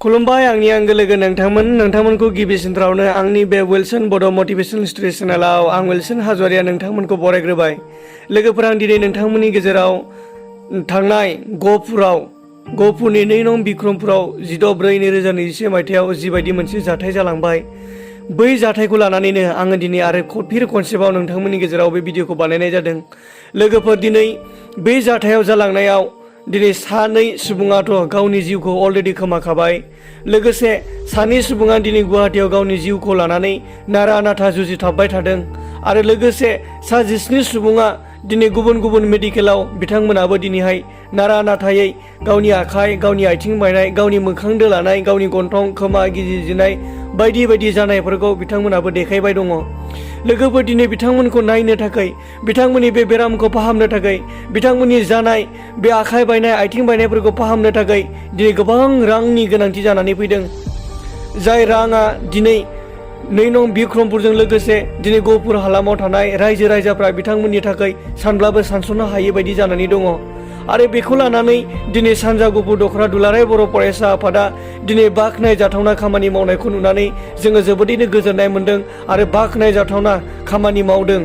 खुलुमबाय आंनि आंगो लोगो नोंथांमोनखौ गिबि सेन्टारावनो आंनि बे विल्सन बड' मटिभेशनल स्ट'री चेनेलाव आं विल्सन हाजवारिया नोंथांमोनखौ बरायग्रोबाय। लोगोफोर आं दिनै नोंथांमोननि गेजेराव थांनाय गहपुरनि 2 नं बिक्रमपुराव 16/4/2021 मायथाइयाव जिबायदि मोनसे जाथाय जालांबाय बै जाथायखौ लानानैनो आङो दिनै आरो फिन खनसेबाव नोंथांमोननि गेजेराव बे भिडिअखौ बानायनाय जादों। लोगोफोर दिनै बे जाथायाव जालांनायाव दिनै 2 सुबुङाथ' गावनि जिउखौ अलरेडि खोमाखाबाय। लोगोसे 2 सुबुङा दिनै गुवाहाटीयाव गावनि जिउखौ लानानै नारा नाथा जुजिथाबबाय थादों आरो लोगोसे 19 सुबुङा दिनै गुबुन गुबुन मेडिकेलाव बिथांमोनाबो दिनैहाय नारा नाथायै गावनि आखाइ गावनि आथिं बायनाय गावनि मोखां दोलानाय गावनि गन्थं खोमा गिजिजिनाय बायदि बायदि जानायफोरखौ बिथांमोनाबो देखायबाय दङ। लोगोफोर दिनै बिथांमोनखौ नायनो थाखाय बिथांमोननि बे बेरामखौ फाहामनो थाखाय बिथांमोननि जानाय बे आखाइ बायनाय आथिं बायनायफोरखौ फाहामनो थाखाय दिनै गोबां रांनि गोनांथि जानानै फैदों। जाय राङा दिनै 2 नं बिक्रमपुरजों लोगोसे दिनै गहपुर हालामाव थानाय रायजो राजाफ्रा बिथांमोननि थाखाय सानब्लाबो सानस'नो हायै बायदि जानानै दङ। आरो बेखौ लानानै दिनै सानजा गहपुर दख'रा दुलाराय बर' फरायसा आफादा दिनै बाख्नाय जाथावना खामानि मावनायखौ नुनानै जोङो जोबोदैनो गोजोननाय मोन्दों आरो बाख्नाय जाथावना खामानि मावदों।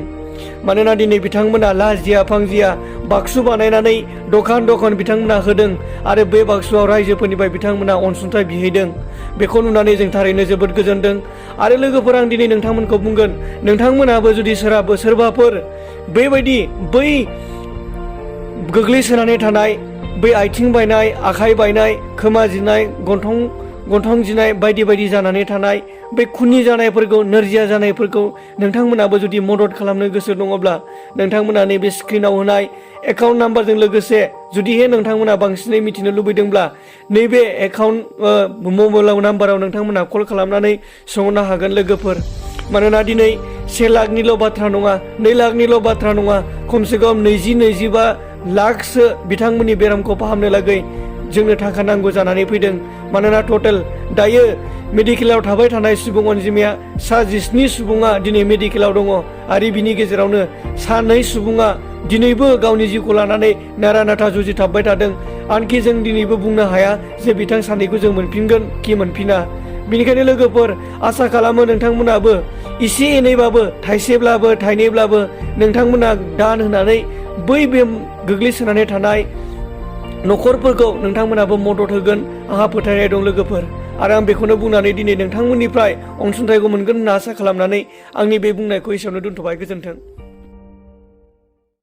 मानोना दिनै बिथांमोना लाजिया फांजिया बाक्सु बानायनानै दखान बिथांमोना होदों आरो बे बाक्सुआव रायजोफोरनिफ्राय बिथांमोना अनसुंथाइ बिहैदों। बेखौ नुनानै जों थारैनो जोबोद गोजोनदों। आरो लोगोफोर आं दिनै नोंथांमोनखौ बुंगोन, नोंथांमोनाबो जुदि सोरबाफोर बेबायदि बै गोग्लैसोनानै थानाय बै आथिं बायनाय आखाइ बायनाय खोमा जिनाय गन्थं जिनाय बायदि बायदि जानानै थानाय बे खुनि जानायफोरखौ नोरजिया जानायफोरखौ नोंथांमोनाबो जुदि मदद खालामनो गोसो दङब्ला नोंथांमोना नैबे स्क्रिनाव होनाय एकाउन्ट नाम्बारजों लोगोसे जुदिहे नोंथांमोना बांसिनै मिथिनो लुबैदोंब्ला नैबे एकाउन्ट मबाइल नाम्बाराव नोंथांमोना कल खालामनानै सोंहरनो हागोन। लोगोफोर मानोना दिनै 1 लाखनिल' बाथ्रा नङा 2 लाखनिल' बाथ्रा नङा खमसे खम 20-25 लाखसो बिथांमोननि बेरामखौ फाहामनो लागै जोंनो थाखा नांगौ जानानै फैदों। मानोना टटेल दायो मेडिकेलाव थाबाय थानाय सुबुं अनजिमाया 19 सुबुङा दिनै मेडिकेलाव दङ आरो बिनि गेजेरावनो 2 सुबुङा दिनैबो गावनि जिउखौ लानानै नारा नाथा जुजिथाबबाय थादों। आनखि जों दिनैबो बुंनो हाया जे बिथां 2खौ जों मोनफिनगोन कि मोनफिना। बेनिखायनो लोगोफोर आसा खालामो नोंथांमोनाबो एसे एनैबाबो थाइसेब्लाबो थाइनैब्लाबो नोंथांमोना दान होनानै बै बे गोग्लैसोनानै थानाय न'खरफोरखौ नोंथांमोनाबो मदद होगोन आंहा फोथायनाय दं। लोगोफोर आरो आं बेखौनो बुंनानै दिनै नोंथांमोननिफ्राय अनसुंथाइखौ मोनगोन होनना आसा खालामनानै आंनि बे बुंनायखौ एसेयावनो दोनथ'बाय। गोजोन्थों।